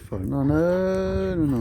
Fawm noj nawb no.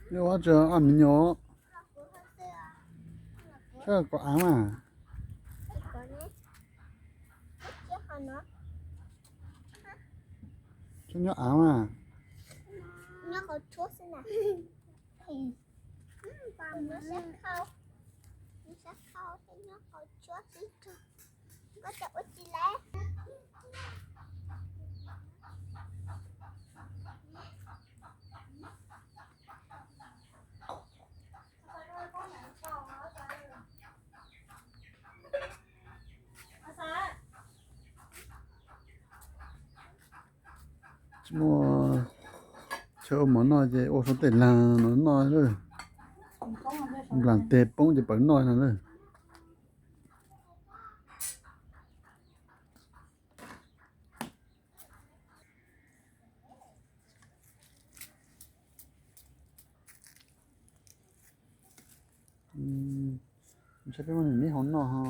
Nyob ua tsev aj me nyuam, saib kom av mas. Tsis nyob av mas. Tsis muaj chaw ua mov noj ces ua rau tej laag no noj lawm. Nplaam teg poob ces pawv noj no lawm. Saib peb muab nws nib hau noj ho.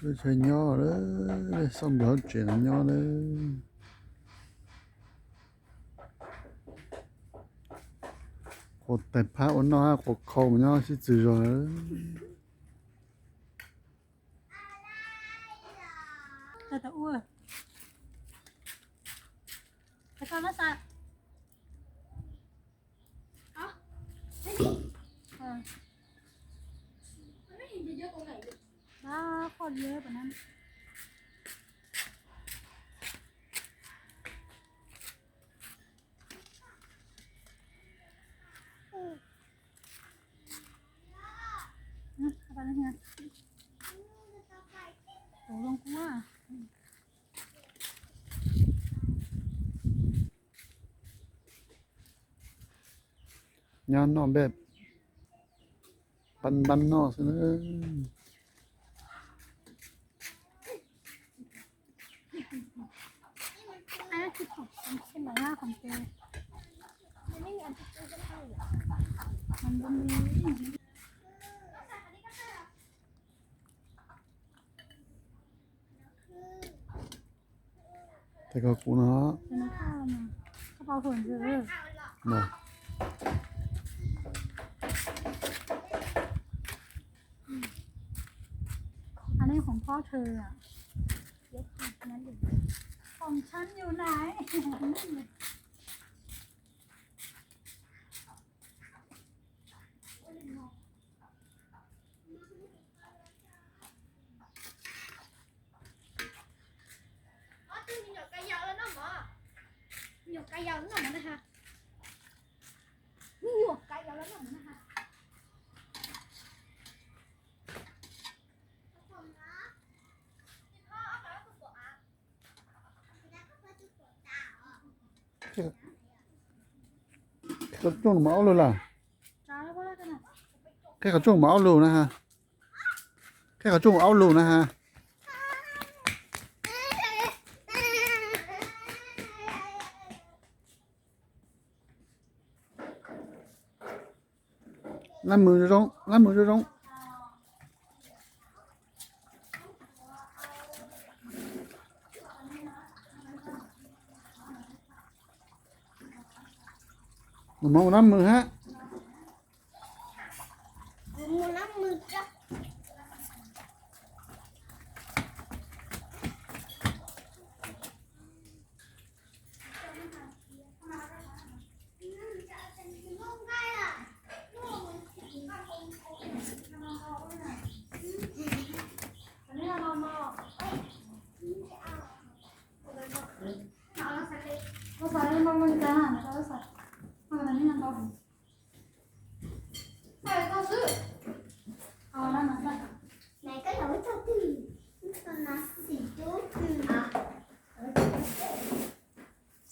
Teb chaws nyob lawm, xauj nplawg hauv tsev no nyob lawm. Quas tais phab ua noj hab quas khau mas nyob sib txwv zog lawm. Nyob noj npej pab npab noj xwb na. Tes koj kuv no. Koj coj mas ob lwg lawm. Qhib qhov rooj mus aub lug na ha. Qhib qhov rooj mus aub lug na ha. Lab mws zoo zoo, lab mws zoo zoo. Mus lab mws hab.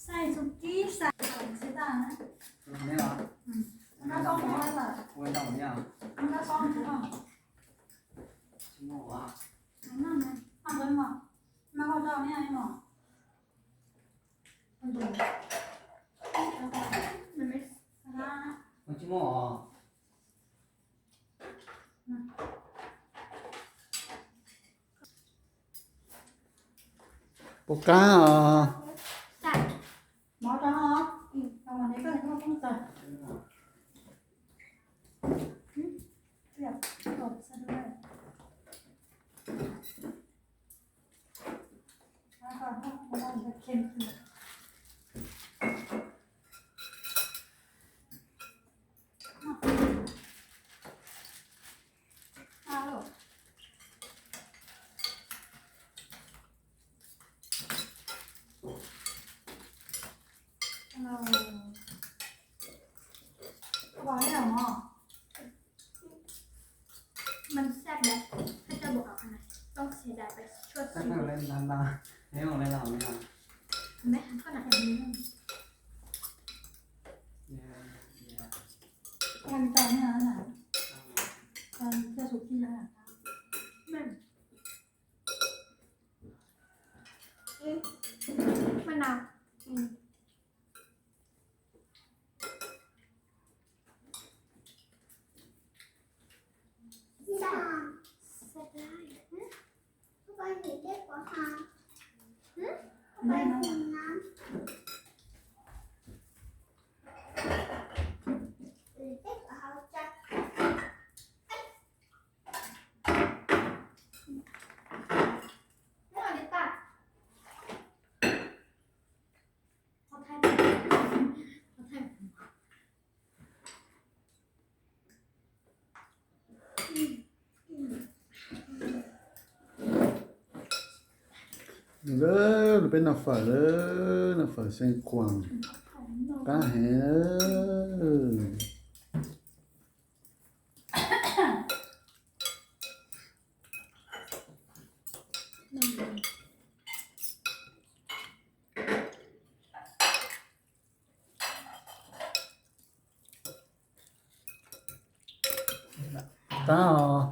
Saib xu kib xav xwb tag na. Nab pob mus lawm. Nab pob mus lawm. Nab pob rau nej mos. Puas qab os? Mov rau os. Rau mas neb koj neb koj poob tawg. Hello. Có bò hết rồi hả? Mình sắp đặt hết cho bộ học này. Con sẽ đặt bài xuất Các xứ. Bạn lên làm là nếu mà lên làm như nào? Mấy thằng có đặt hình gì không? Dạ, dạ. Con cho nó là con cho sụp chi là. Mình. Ừ. Bên nào? Ừ. Sao? Sao đây? Hả? Không phải gửi kết quả hả? Hả? Không phải gửi lắm. Gửi kết quả hậu cho. Rất là đẹp ta. Có thấy. Có thấy. Lawv peb noj fawm lawm, noj fawm xeev khuam qab heev. Qab os.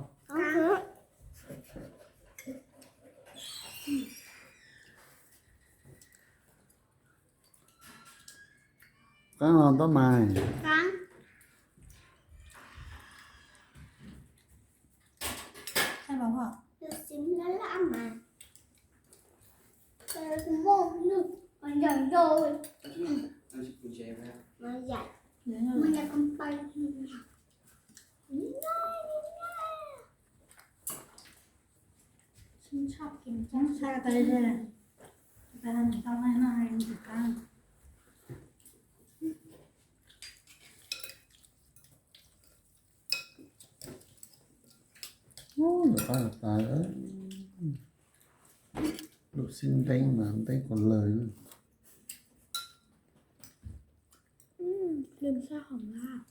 Qab os Ntob Maiv. Tus xim lab lab mas. Tus muaj nws mas yog yog. Mas yog, mas yog koj pais. Sa tais, tais nws tau noj noj tus qab. Ub, lawv qab tas, lub xib nteeb mas nteeb qos lawg. Lwm sab hom lab.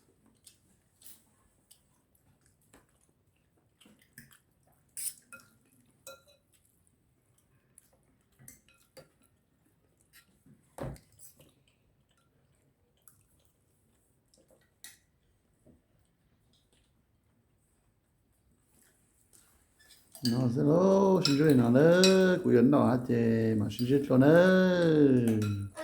No xwb lauj, sib ntsib li no nawb, kuv yuav noj hab ces mam sib ntsib dlua nawb.